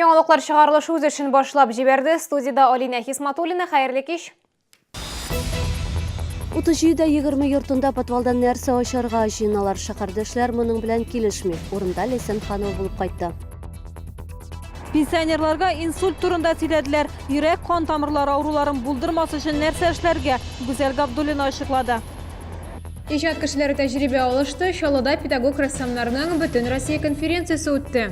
Яңалыклар чыгарылышы үз эшен башлап җибәрде. Студиядә Алинә Хисматуллина. Хәерле кич. 37 дә 20 йортында подвалдан нәрсә ачарга җыеналар. Шәһәрдәшләр моның белән килешми. Урында Ләйсән Ханова булып кайтты. Пенсионерларга инсульт турында сөйләделәр. Йөрәк-кан тамырлары авыруларын булдырмас өчен нәрсә эшләргә? Гүзәл Габдуллина ачыклады. Иҗат кешеләре тәҗрибә алышты. Чаллыда педагог-рәссамнарның Бөтенроссия конференциясе үтте.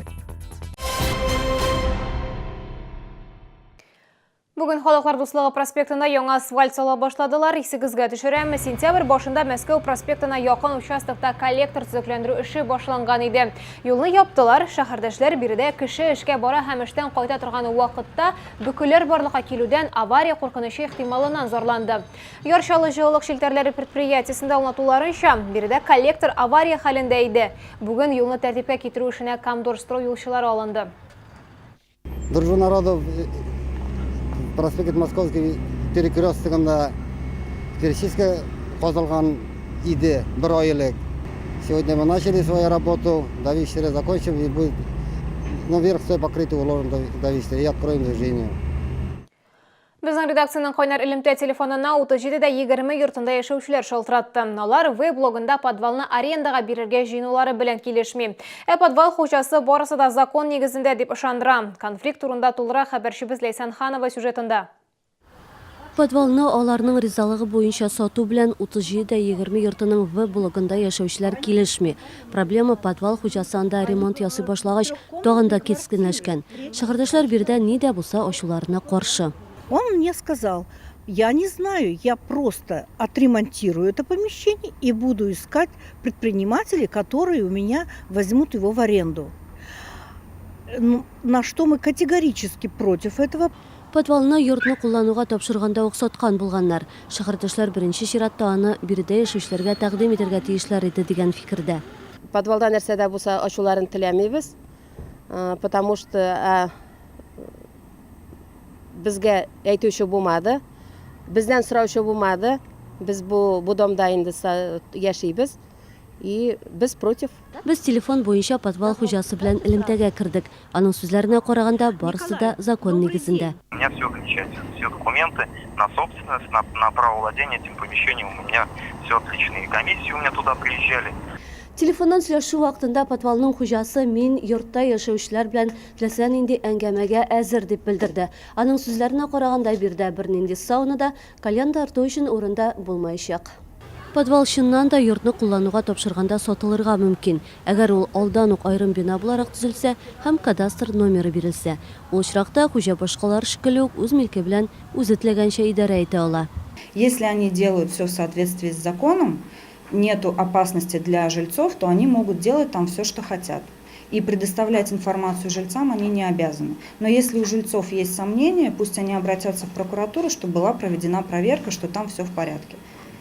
Бүген Халыклар дуслыгы проспектында яңа асфальт сала башладылар. Исегезгә төшерәм, сентябрь башында Мәскәү проспектына якын участокта коллектор төзекләндерү эше башланган иде. Юлны яптылар, шәһәрдәшләр биредә кеше эшкә бара һәм эштән кайта торган вакытта бөкеләр барлыкка килүдән авария куркынычы ихтималыннан зарланды. Яр Чаллы җылылык челтәрләре предприятиесендә аңлатуларынча, биредә коллектор авария хәлендә иде. Бүген юлны тәртипкә китерү эшенә Камдорстрой юлчылары алынды. Дружба народов проспект Московский перекрестогында перечистка казылган иде бер ай элек. Сегодня мы начали свою работу, до вечера закончим и будет, ну, верх все покрытие уложим до вечера и откроем движение. Безнең редакциянең кайнар элемтә телефонына 37 дә 20 йортында яшәүчеләр шалтыратты. Алар В блогында подвалны арендага бирергә җыенулары белән килешми. Ә подвал хуҗасы барысы да закон нигезендә дип ышандыра. Конфликт турында тулырак хәбәрчебез Ләйсән Ханова сюжетында. Подвалны аларның ризалыгы буенча сату белән 37 дә 20 йортының В блогында яшәүчеләр килешми. Проблема подвал хуҗасы анда ремонт ясый башлагач тагын да кискенләшкән. Шәһәрдәшләр биредә ни дә булса ачуларына каршы. Он мне сказал, я не знаю, я просто отремонтирую это помещение и буду искать предпринимателей, которые у меня возьмут его в аренду. Ну, на что мы категорически против этого. Подвалны йортны куллануга тапшырганда ук саткан булганнар. Шәһәрдәшләр беренче чиратта аны биредә яшәүчеләргә тәкъдим итәргә тиешләр иде дигән фикердә. Подвалда нәрсә дә булса ачуларын теләмибез, потому что безгә әйтүче булмады, бездән сораучы булмады. Без бу, бу домда инде яшибез и без против. Без телефон буенча подвал хуҗасы белән элемтәгә кердек. Аның сүзләренә караганда, барысы да закон нигезендә. У меня все замечательно, все документы на собственность, на, на право владения этим помещением у меня все отлично. И комиссии у меня туда приезжали. Телефоннан сөйләшү вакытында подвалның хуҗасы мин йортта яшәүчеләр белән теләсә нинди әңгәмәгә әзер дип белдерде. Аның сүзләренә караганда, биредә бернинди сауна да, кальян тарту өчен урын да булмаячак. Подвал чыннан да йортны куллануга тапшырганда сатылырга мөмкин, әгәр ул алдан ук аерым бина буларак төзелсә һәм кадастр номеры бирелсә. Ул очракта хуҗа башкалар шикелле үк үз милке белән үзе теләгәнчә идарә итә ала. Если они делают все в соответствии с законом, нету опасности для жильцов, то они могут делать там все, что хотят. И предоставлять информацию жильцам они не обязаны. Но если у жильцов есть сомнения, пусть они обратятся в прокуратуру, чтобы была проведена проверка, что там все в порядке.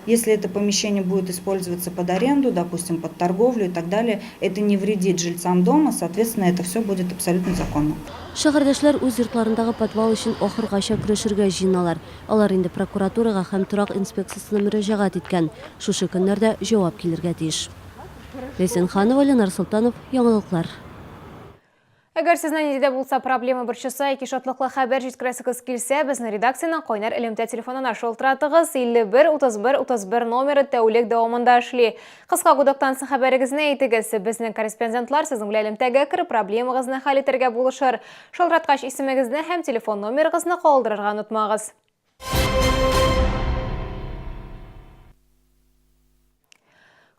Если это помещение будет использоваться под аренду, допустим, под торговлю и так далее, это не вредит жильцам дома, соответственно, это все будет абсолютно законно. Шәһәрдәшләр үз йортларындагы подвал өчен ахыргача көрәшергә җыеналар. Алар инде прокуратурага һәм торак инспекциясенә мөрәҗәгать иткән. Шушы көннәрдә җавап килергә тиеш. Ләйсән Ханова, Ленар Солтанов, Яңалыклар. Әгәр сезне нинди дә булса проблема борчыса яки шатлыклы хәбәр җиткерәсегез килсә, безнең редакциянең кайнар элемтә телефонына шалтыратыгыз. 51 31 31 номеры тәүлек дәвамында эшли. Кыска гудоктан соң хәбәрегезне әйтегез. Безнең корреспондентлар сезнең белән элемтәгә кереп, проблемагызны хәл итәргә булышыр. Шалтыраткач исемегезне һәм телефон номерыгызны калдырырга онытмагыз.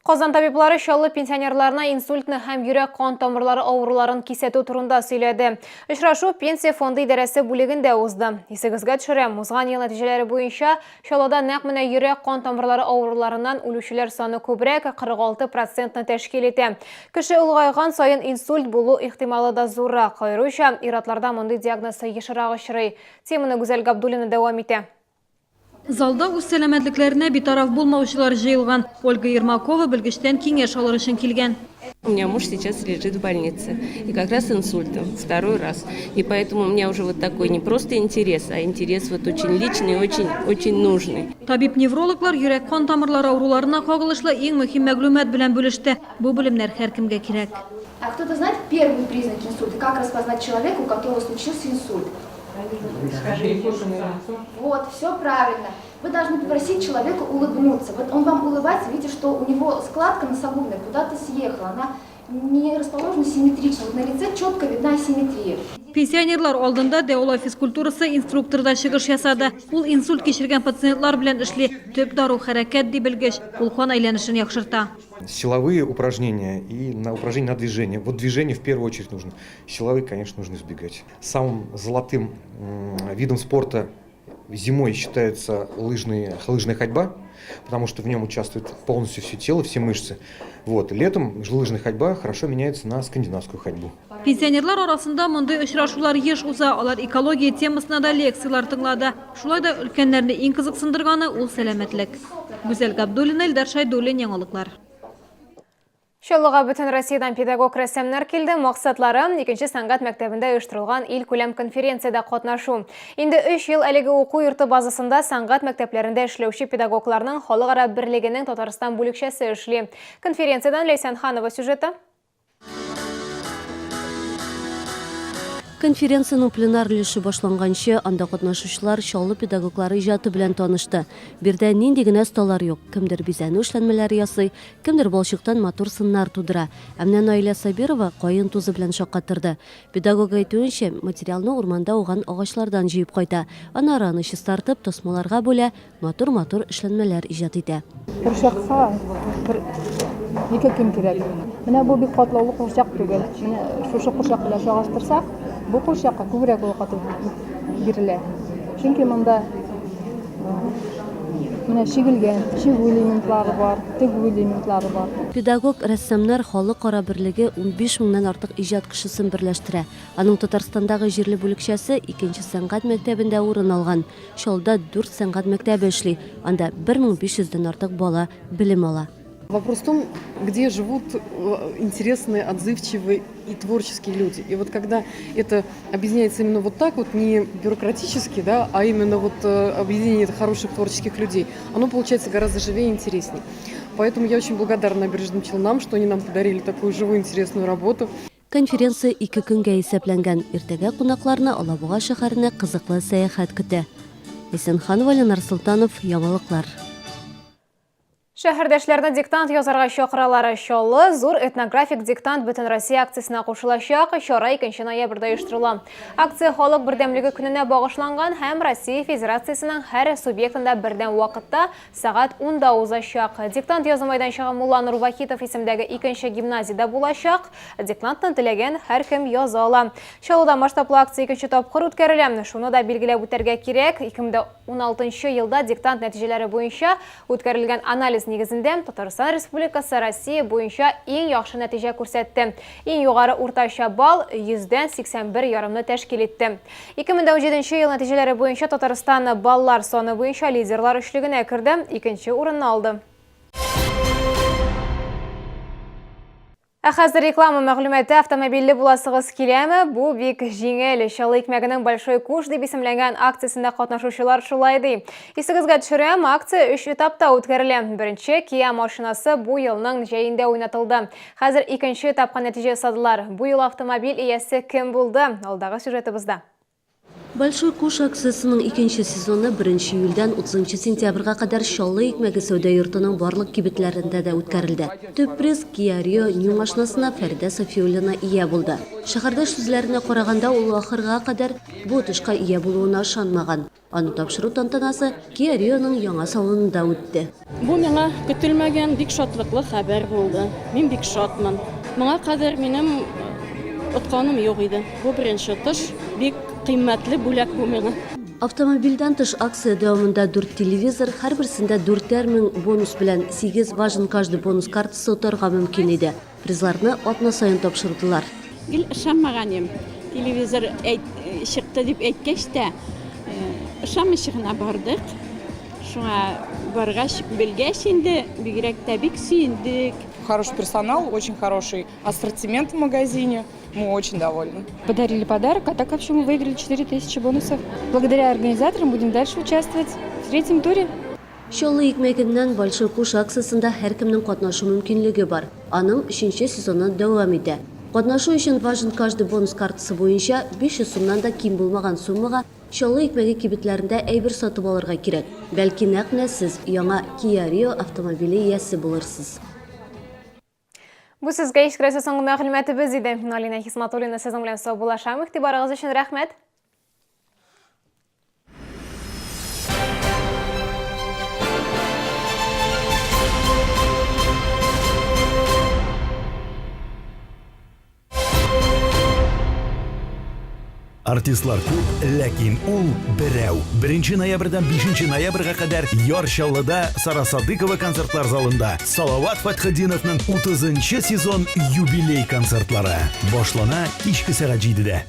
Казан табиблары Чаллы пенсионерларына инсультны һәм йөрәк-кан тамырлары авыруларын кисәтү турында сөйләде. Очрашу Пенсия фонды идарәсе бүлегендә узды. Исегезгә төшерәм, узган ел нәтиҗәләре буенча Чаллыда нәкъ менә йөрәк-кан тамырлары авыруларыннан үлүчеләр саны күбрәк, 46 процентны тәшкил итә. Кеше олыгайган саен инсульт булу ихтималы да зуррак. Аеруча ир-атларда мондый диагноз ешрак очрый. Теманы Гүзәл Габдуллина дәвам итә. Залда үз сәламәтлекләренә битараф булмаучылар җыелган. Ольга Ермакова белгечтән киңәш алыр өчен килгән. У меня муж сейчас лежит в больнице. И как раз с инсультом, второй раз. И поэтому у меня уже вот такой не просто интерес, а интерес вот очень личный, очень, очень нужный. Табиб-неврологлар йөрәк-кан тамырлары авыруларына кагылышлы иң мөһим мәгълүмат белән бүлеште. Бу белемнәр һәркемгә кирәк. А кто-то знает первые признаки инсульта? Как распознать человека, у которого случился инсульт? Вот, все правильно. Вы должны попросить человека улыбнуться. Вот он вам улыбается, видите, что у него складка носогубная куда-то съехала. Она не расположена симметрично. Вот на лице четко видна асимметрия. Пенсионерлар алдында дәвалау физкультурасы инструкторы да чыгыш ясады. Ул инсульт кичергән пациентлар белән эшли. Төп дару, хәрәкәт, ди белгеч. Ул кан әйләнешен яхшырта. Силовые упражнения и на упражнения на движение. Вот движение в первую очередь нужно. Силовые, конечно, нужно избегать. Самым золотым видом спорта зимой считается лыжные, лыжная ходьба, потому что в нем участвует полностью все тело, все мышцы. Вот. Летом лыжная ходьба хорошо меняется на скандинавскую ходьбу. Пенсионерлар арасында мондый очрашулар еш уза. Алар экология темасына да лекцияләр тыңлады. Шулай да өлкәннәрне иң кызыксындырганы ул сәламәтлек. Гүзәл Габдуллина, Илдар Шәйдуллин, Яңалыклар. Чаллыга бөтен Россиядән педагог-рәссамнар килде. Максатлары икенче сәнгать мәктәбендә оештырылган илкүләм конференциядә катнашу. Инде өч ел әлеге уку йорты базасында сәнгать мәктәпләрендә эшләүче педагогларның халыкара берлегенең Татарстан бүлекчәсе эшли. Конференциядән Ләйсән Ханова сюжеты. Конференциянең пленар өлеше башланганчы, анда катнашучылар Чаллы педагоглары иҗаты белән танышты. Биредә нинди генә осталар юк. Кемдер бизәнү эшләнмәләре ясый, кемдер балчыктан матур сыннар тудыра. Ә менә Наилә Сабирова каен тузы белән шаккатырды. Педагог әйтүенчә, материалны урманда уган агачлардан җыеп кайта. Аннары аны чистартып, тасмаларга бүлә, Матур-матур эшләнмәләр иҗат итә. Курчакка бер ике көн кирәк. Менә бу бик катлаулы курчак түгел. Менә шушы курчак белән чагыштырсак, бу курчакка күбрәк вакыт бирелә. Чөнки монда менә чигелгән, чигү элементлары бар, тегү элементлары бар. Педагог, рәссамнар халыкара берлеге 15 меңнән артык иҗат кешесен берләштерә. Аның Татарстандагы җирле бүлекчәсе икенче сәнгать мәктәбендә урын алган. Чаллыда дүрт сәнгать мәктәбе эшли, анда 1500 дән артык бала белем ала. Вопрос в том, где живут э, интересные, отзывчивые и творческие люди. И вот когда это объединяется именно вот так вот, не бюрократически, да, а именно вот э, объединение хороших творческих людей, оно получается гораздо живее и интереснее. Поэтому я очень благодарна Набережным Челнам, что они нам подарили такую живую, интересную работу. Конференция ике көнгә исәпләнгән. Иртәгә кунакларны Алабуга шәһәренә кызыклы сәяхәт көтә. Исәнханова, Ленар Солтанов, Яңалыклар. Шәһәрдәшләрне диктант язарга чакыралар. Чаллы зур этнографик диктант Бөтенроссия акциясенә кушылачак. Чара 2 ноябрьдә оештырыла. Акция халык бердәмлеге көненә багышланган һәм Россия Федерациясенең һәр субъектында бердәм вакытта Сәгать унда узачак. Диктант язу майданчыгы Мулланур Вахитов исемдәге икенче гимназиядә булачак. Диктантны теләгән һәркем яза ала. Чаллыда масштаблы акция икенче тапкыр үткәрелә. Шуны да билгеләп үтәргә кирәк, 2016 елда диктант нәтиҗәләре буенча үткәрелгән анализ нигезендә Татарстан Республикасы Россия буенча иң яхшы нәтиҗә күрсәтте. Иң югары уртача балл, йөздән 81 ярымны тәшкил итте. 2017 нче ел нәтиҗәләре буенча Татарстан баллар саны буенча лидерлар өчлегенә керде, икенче урынны алды. Ә хәзер реклама мәгълүматы автомобильле буласыгыз киләме? Бу бик җиңел. Чаллы икмәгенең Большой куш дип исемләнгән акциясендә катнашучылар шулай ди. Исегезгә төшерәм, акция өч этапта үткәрелә. Беренче Kia машинасы бу елның җәендә уйнатылды. Хәзер икенче этапка нәтиҗә ясадылар. Бу юлы автомобиль иясе кем булды? Алдагы сюжетыбызда. Большой куш акциясенең икенче сезоны беренче июльдән утызынчы сентябрьгә кадәр Чаллы икмәге сәүдә йортының барлык кибетләрендә дә үткәрелде. Төп приз, Kia Rio New машинасына Фәридә Сафиуллина ия булды. Шәһәрдәш сүзләренә караганда, ул ахырга кадәр бу отышка ия булуына ышанмаган. Аны тапшыру тантанасы Kia Rio-ның яңа салонында үтте. Бу миңа көтелмәгән бик шатлыклы хәбәр булды. Мин бик шатмын. Моңа кадәр минем отканым юк иде. Бу беренче отыш. Бик кыйммәтле бүләк бу миңа. Автомобильдән тыш акция дәвамында дүрт телевизор, һәрберсендә дүртәр мең бонус белән сигез Важен каждый бонус картасы отарга мөмкин иде. Призларны атна саен тапшырдылар. Гел ышанмаган идем. Телевизор әйт, чыкты дип әйткәч тә, ышанмыйча гына бардык. Шуңа баргач, белгәч инде, бигрәк тә бик сөендек. Хороший персонал, очень хороший ассортимент в магазине. Мы очень довольны. Подарили подарок, а так вообще мы выиграли 4000 бонусов. Благодаря организаторам будем дальше участвовать в третьем туре. Чаллы икмәгеннән Большой куш акциясендә һәркемнең катнашу мөмкинлеге бар. Аның өченче сезоны дәвам итә. Катнашу өчен Важен каждый бонус картасы буенча 500 сумнан да ким булмаган суммага Чаллы икмәге кибетләрендә әйбер сатып алырга кирәк. Бәлки нәкъ менә сез яңа Kia Rio автомобиле иясе булырсыз. Бу сезгә искәрәсе соңгы мәгълүматыбыз иде. Мин Алина Хисматуллина сезнең белән саубуллашам. Игътибарыгыз өчен рәхмәт. Артистлар күп, ләкин ул берәү. 1 ноябрьдән 5 ноябрьгә кадәр Яр Чаллыда Сара Садыкова концертлар залында Салават Фәтхетдиновның 30 сезон юбилей концертлары башлана кичке сәгать 7-дә.